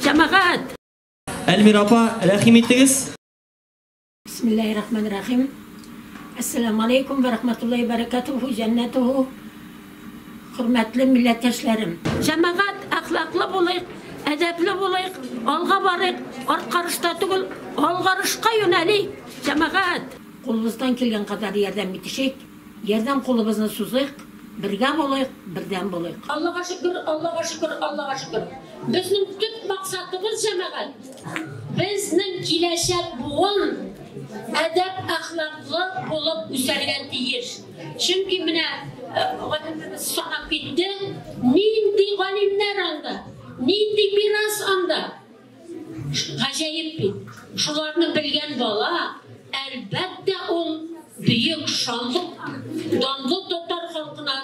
Җәмәгать! Әлмира апа, рәхим итегез. Бисмиллаһир-рахманир-рахим. Әссәламу алейкум вә рахматуллаһи бәрәкәтүһү, җәннәтүһү. Хөрмәтле милләттәшләрем! Җәмәгать, әхлаклы булыйк, әдәпле булыйк, алга барыйк, арткарышта түгел, алгарышка юнәлик, җәмәгать! Кулыбыздан килгән кадәр ярдәм итешик, ярдәм кулыбызны сузыйк, бергә булыйк, бердәм булыйк. Аллага шөкер, Аллага шөкер, Аллага шөкер. Безнең төп максатыбыз, җәмәгать, безнең киләчәк буын әдәп-әхлаклы булып үсәргә тиеш. Чөнки менә галимебез санап китте, нинди галимнәр анда, нинди мирас анда. Гаҗәеп бит. Шуларны белгән бала, әлбәттә, ул бөек, шанлы, данлы татар халкына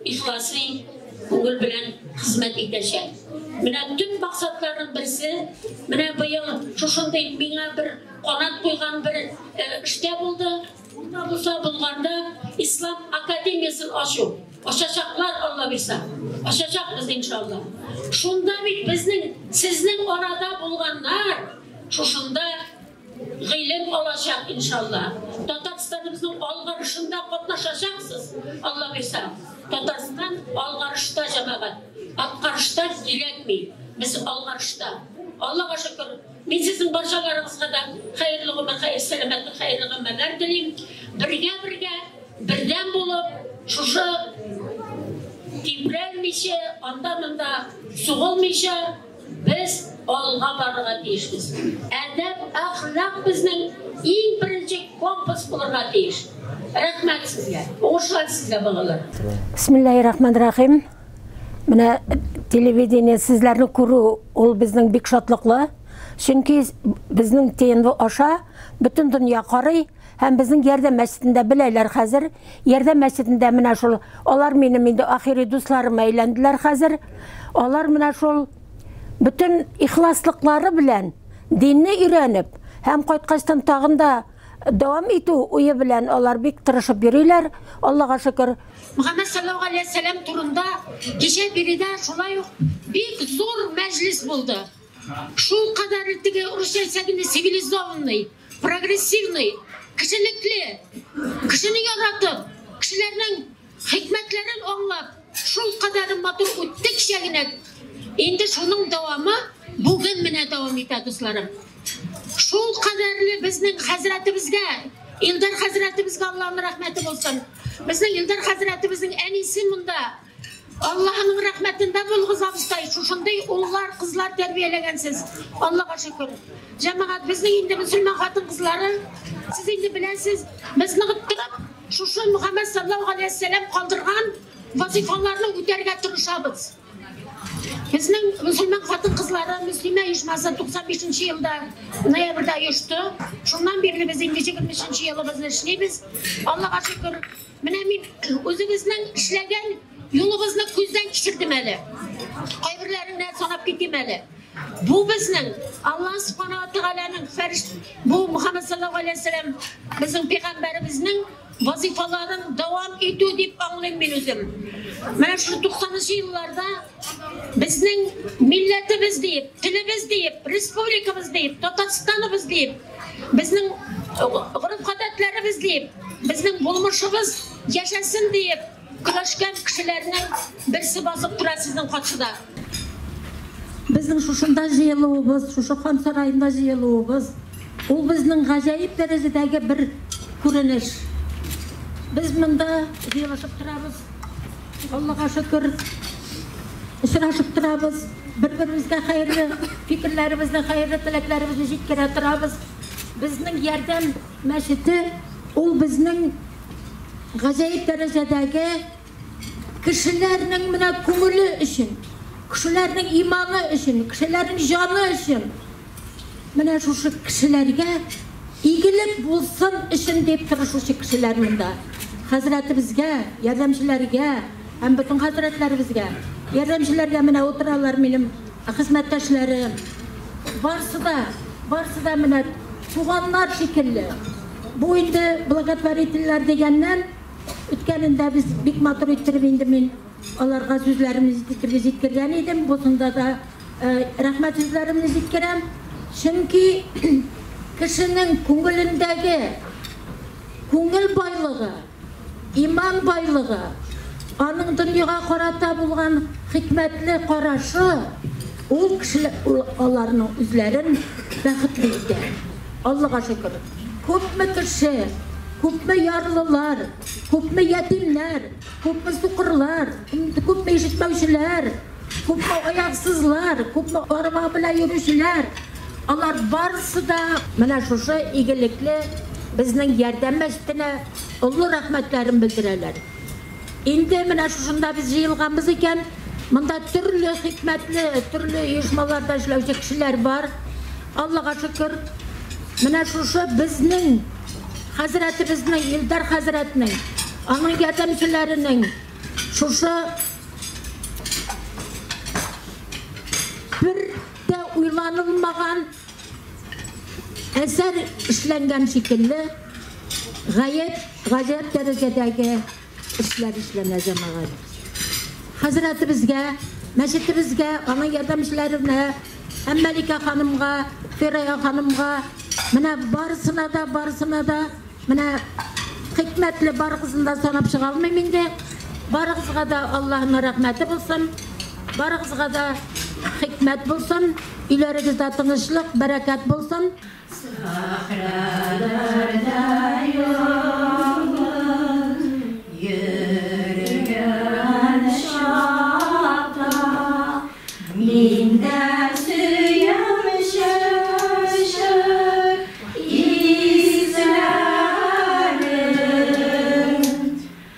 ихласый күңел белән хезмәт итәчәк. Менә төп максатларның берсе, менә быел шушындый миңа бер канат куйган бер эштә булды. Ул да булса Болгарда Ислам академиясен ачу. Ачачаклар, Алла бирса. Ачачакбыз, иншалла. Шунда бит безнең, сезнең арада булганнар шушында гыйлем алачак, иншалла. Татарстаныбызның алгарышында катнашачаксыз, Алла бирса. Татарстан алгарышта, җәмәгать. Аткарышта кирәкми. Без алгарышта. Аллага шөкер, мин сезнең барчаларыгызга да хәерле гомер, хәер сәламәтлек, хәерле гамәлләр телим. Бергә-бергә, бердәм булып, шушы тибрәлмичә, анда-монда сугылмыйча, без алга барырга тиешбез. Әдәп, әхлак безнең иң беренче компас булырга тиеш. Рәхмәт сезгә. Уңышлар сезгә, балалар. Бисмиллаһир-рахманир-рахим. Менә телевидение сезләрне күрү ул безнең бик шатлыклы. Чөнки безнең ТНВ аша бөтен дөнья карый һәм безнең Ярдәм мәчетендә беләләр хәзер. Ярдәм мәчетендә менә шул алар минем инде ахири дусларыма әйләнделәр хәзер. Алар менә шул бөтен ихласлыклары белән динне өйрәнеп һәм кайткачтан тагын да дәвам итү уе белән алар бик тырышып йөриләр. Аллага шөкер. Мөхәммәд саллаллаһу галәйһи вә сәлләм турында кичә биредә шулай ук бик зур мәҗлес булды. Шул кадәр теге русча әйтсәк инде цивилизованный, прогрессивный, кешелекле, кешене яратып, кешеләрнең хикмәтләрен аңлап, шул кадәр матур үтте кичә генә. Инде шуның дәвамы бүген менә дәвам итә, дусларым. Шул кадәрле безнең хәзрәтебезгә, Илдар хәзрәтебезгә Аллаһның рәхмәте булсын. Безнең Илдар хәзрәтебезнең әнисе монда. Аллаһның рәхмәтендә булыгыз, абыстай. Шушындый уллар, кызлар тәрбияләгәнсез. Аллаһка шөкер. Җәмәгать, безнең инде мөселман хатын-кызлары, сез инде беләсез, без ныгыттырып, шушы Мөхәммәд саллаллаһу алейһи вәсәлләм калдырган вазифаларны үтәргә тырышабыз. Безнең мөселман хатын-кызлары Мөслимә оешмасы 95 нче елда ноябрьдә оешты. Шуннан бирле без инде 23 нче елыбызны эшлибез. Аллага шөкер, менә мин үзебезнең эшләгән юлыбызны күздән кичердем әле. Кайберләрен генә санап китим әле. Бу безнең Аллаһ Субхана ва Тәгаләнең фәриштә бу Мухаммад саллаллаһу алейһи ва сәлләм безнең пәйгамбәребезнең вазифаларын дәвам итү дип аңлыйм мин үзем. Менә шушы 90 елларда безнең милләтебез диеп, телебез диеп, республикабыз диеп, Татарстаныбыз диеп, безнең гореф-гадәтләребез диеп, безнең булмышыбыз яшәсен диеп көрәшкән кешеләрнең берсе басып тора сезнең каршыда. Безнең шушында җыелуыбыз, шушы хан сараенда җыелуыбыз, ул безнең гаҗәеп дәрәҗәдәге бер күренеш. Без монда җыелышып торабыз, Аллага шөкер, очрашып торабыз, бер-беребезгә хәерле фикерләребезне, хәерле теләкләребезне җиткерә торабыз. Безнең Ярдәм мәчете ул безнең гаҗәеп дәрәҗәдәге Кешеләрнең менә күңеле өчен, кешеләрнең иманы өчен, кешеләрнең җаны өчен, менә шушы кешеләргә игелек булсын өчен дип тырышучы кешеләр монда. Хәзрәтебезгә, ярдәмчеләргә һәм бөтен хәзрәтләребезгә, ярдәмчеләргә менә утыралар минем хезмәттәшләрем. Барсы да, барсы да менә туганнар шикелле. Бу инде благотворительләр дигәннән, Үткәнендә без бик матур иттереп инде мин аларга сүзләремне җиткергән идем. Бусында да рәхмәт сүзләремне җиткерәм. Чөнки кешенең күңелендәге күңел байлыгы, иман байлыгы, аның дөньяга карата булган хикмәтле карашы, ул кешеләр, аларның үзләрен бәхетле итә. Аллага шөкер, күпме кеше, күпме ярлылар, күпме ятимнәр, күпме сукырлар, күпме ишетмәүчеләр, күпме аяксызлар, күпме арба белән йөрүчеләр, алар барысы да менә шушы игелекле безнең ярдәм мәчетенә олы рәхмәтләрен белдерәләр. Инде менә шушында без җыелганбыз икән, монда төрле хикмәтле, төрле оешмаларда эшләүче кешеләр бар. Аллага шөкер, менә шушы безнең хәзрәтебезнең, Илдар хәзрәтнең, аның ярдәмчеләренең шушы бер дә уйланылмаган әсәр эшләнгән шикелле, гаять гаҗәп дәрәҗәдәге эшләр эшләнә, җәмәгать. Хәзрәтебезгә, мәчетебезгә, аның ярдәмчеләренә, һәм Мәликә ханымга, Фирая ханымга, менә барысына да, барысына да, менә хикмәтле барыгызны да санап чыга алмыйм инде. Барыгызга да Аллаһының рәхмәте булсын. Барыгызга да хикмәт булсын. Өйләрегездә тынычлык, бәрәкәт булсын. Сахраларда ялгыз йөргән чакта мин дә сөям чәчәк исләрен.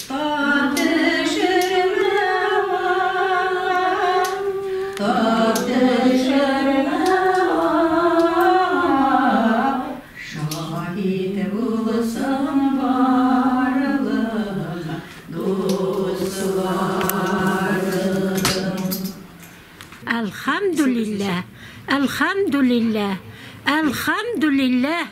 Тап төшермә аңа, тап төшермә аңа, шаһит булсын барлык дусларым. Әлхәмдүлилләһ, әлхәмдүлилләһ, әлхәмдүлилләһ.